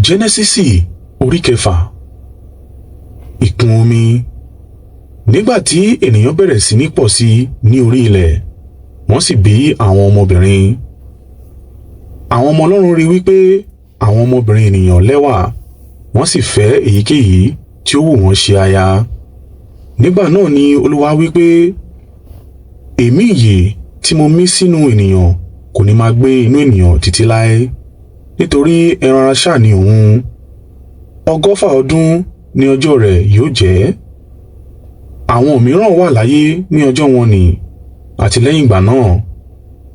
Jẹ́nẹ́sísì orí kẹfà. Ìkún omi. Nígbà tí ènìyàn bẹ̀rẹ̀ sí ní pọ̀ sí ní orí ilẹ̀, wọ́n sì bí àwọn ọmọbìnrin. Àwọn ọmọ Ọlọ́run rí wípé àwọn ọmọbìnrin ènìyàn lẹ́wà, wọ́n sì fẹ́ èyíkéyìí tí ó wù wọ́n ṣe aya. Nígbà náà ni Olúwa wípé, èémí ìyè tí mo mí sínú ènìyàn kò ní máa gbé inú ènìyàn títí láé, nítorí ẹran ara sá ni òun. 120 ọdún ni ọjọ́ rẹ̀ yóò jẹ́. Àwọn mìíràn wà láyé ní ọjọ́ wọ́n nì àti lẹ́yìn ìgbà náà,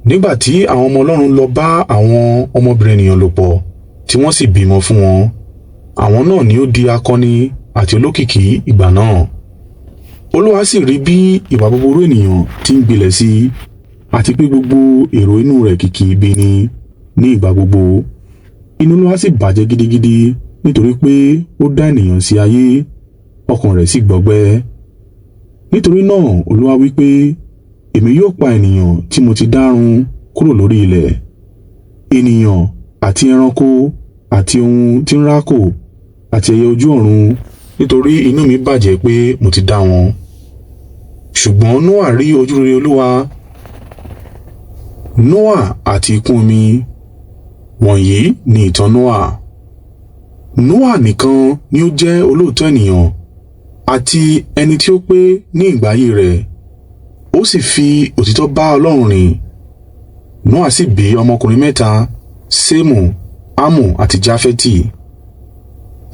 nígbà tí àwọn ọmọ Ọlọ́run lọ bá àwọn ọmọbìnrin ènìyàn lò pọ̀ tí wọ́n sì bímọ fún wọn. Àwọn náà ni ó di akọni àti olókìkí ìgbà náà. Olúwa sì rí bí ìwà búburú ènìyàn ti ń gbilẹ̀ sí i, àti pé gbogbo èrò inú rẹ̀ kìkì ibi ni ní ìgbà gbogbo. Inú Olúwa sì bàjẹ́ gidigidi nítorí pé ó dá ènìyàn sí ayé, ọkàn rẹ̀ sì gbọgbẹ́. Nítorí náà Olúwa wí pé, èmi yóò pa ènìyàn tí mo ti dá run kúrò lórí ilẹ̀, ènìyàn àti ẹranko àti ohun tí ń rákò àti ẹyẹ ojú ọ̀run, nítorí inú mi bàjẹ́ pé mo ti dá wọn. Ṣùgbọ́n Noa rí ojúrere Olúwa. Noa àti ìkún omi. Wọ̀nyí ni ìtàn Noa. Noa nìkan ni ó jẹ́ olóòótọ́ ènìyàn àti ẹni tí ó pé ní ìgbà ayé rẹ̀. Ó sì fi òtítọ́ bá Ọlọ́run rìn. Noa sì bí ọmọkùnrin mẹ́ta, Ṣémù, Hámù àti Jafeti.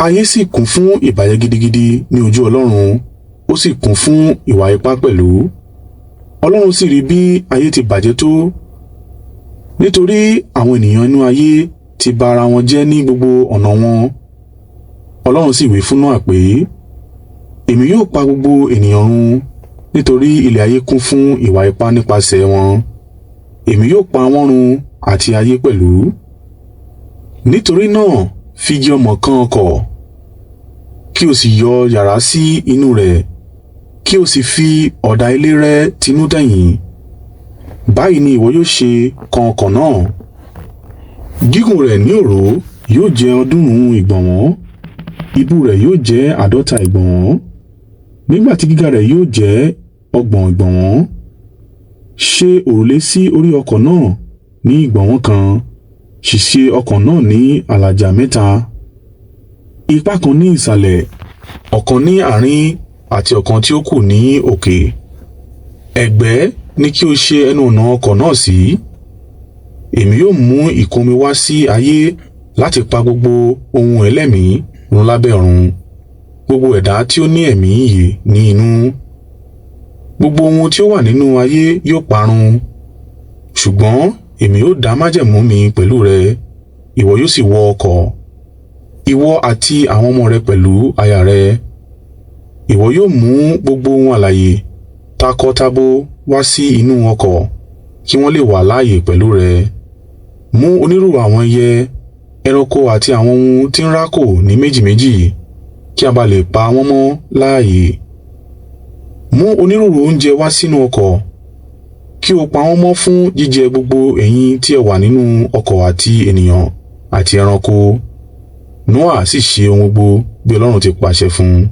Ayé sì kún fún ìbàjẹ́ gidigidi ní ojú Ọlọ́run, ó sì kún fún ìwà ipá pẹ̀lú. Ọlọ́run sì rí bí ayé ti bàjẹ́ tó, nítorí àwọn ènìyàn inú ayé ti ba ara wọn jẹ́ ní gbogbo ọ̀nà wọn. Ọlọ́run sì wí fún Noa pé, èmi yóò pa gbogbo ènìyàn run, nítorí ilẹ̀ ayé kún fún ìwà ipá nípasẹ̀ wọn. Èmi yóò pa wọ́n run àti ayé pẹ̀lú. Nítorí náà fi igi ọ̀mọ̀ kan ọkọ̀, kí o sì yọ yàrá sí inú rẹ̀, kí o sì fi ọ̀dà ilé rẹ́ tinú tẹ̀yìn. Báyìí ni ìwọ yóò ṣe kan ọkọ̀ náà. Gígùn rẹ̀ ní òró yóò jẹ́ 300 ìgbọ̀nwọ́, ìbú rẹ̀ yóò jẹ́ 50 ìgbọ̀nwọ́, nígbà tí gíga rẹ̀ yóò jẹ́ 30 ìgbọ̀nwọ́. Ṣe òrùlé sí orí ọkọ̀ náà ní ìgbọ̀nwọ́ kan, sì ṣe ọkọ̀ náà ní àlàjá mẹ́ta, ipá kan ní ìsàlẹ̀, ọ̀kan ní àárín àti ọ̀kan tí ó kù ní òkè. Ẹ̀gbẹ́ ni kí o ṣe ẹnu-ọ̀nà ọkọ̀ náà sí. Èmi yóò mú ìkún omi wá sí ayé láti pa gbogbo ohun ẹlẹ́mìí run lábẹ́ ọ̀run, gbogbo ẹ̀dá tí ó ní ẹ̀mí ìyè ní inú. Gbogbo ohun tí ó wà nínú ayé yóò parun. Ṣùgbọ́n èmi ó dá májẹ̀mú mi pẹ̀lú rẹ, ìwọ yóò sì wọ ọkọ̀, ìwọ àti àwọn ọmọ rẹ pẹ̀lú aya rẹ. Ìwọ yóò mú gbogbo ohun alààyè takọtabo wá sí inú ọkọ̀, kí wọ́n lè wà láàyè pẹ̀lú rẹ. Mú onírúurú àwọn ẹyẹ, ẹranko àti àwọn ohun tí ń rákò ní méjì méjì, kí a bá lè pa wọ́n mọ́ láàyè. Mú onírúurú oúnjẹ wá sínú ọkọ̀, kí o pa wọ́n mọ́ fún jíjẹ gbogbo ẹ̀yin tí ẹ wà nínú ọkọ̀ àti ènìyàn àti ẹranko. Noa sì ṣe ohun gbogbo bí Ọlọ́run ti pàṣẹ fún un.